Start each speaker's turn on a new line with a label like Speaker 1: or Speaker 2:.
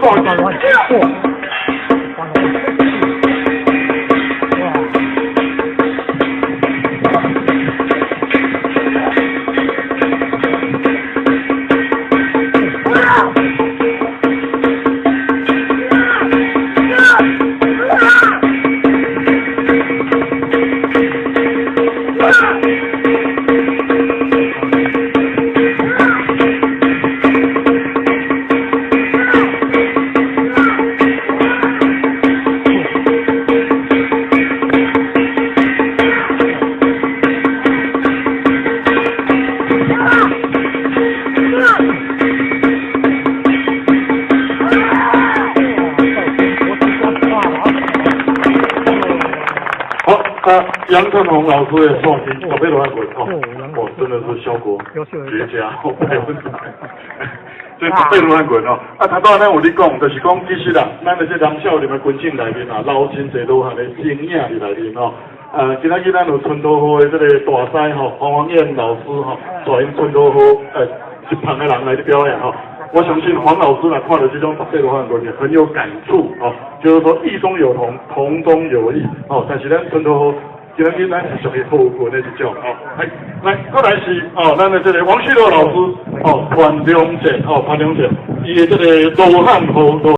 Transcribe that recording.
Speaker 1: 大支。好，啊，楊克宏老師的創新，十八羅漢棍哦，哦，真的是效果絕佳，100%。這十八羅漢棍哦，啊，頭拄仔咱有咧講，就是講其實啦，咱的這南少林的群眾內面啊，留真濟羅漢的身影佇內面哦。今仔日咱有春桃河的這個大師吼，黃黃燕老師吼，帶𪜶春桃河一旁的人來咧表演吼。我相信黃老師若看著這種十八羅漢棍，也很有感觸哦。就是說異中有同，同中有異哦。但是咱春桃河今仔日咱是屬於好棍的一種哦。來，來，過來是哦，咱的這個王旭樂老師哦，潘良傑哦，潘良傑，伊的這個羅漢河羅。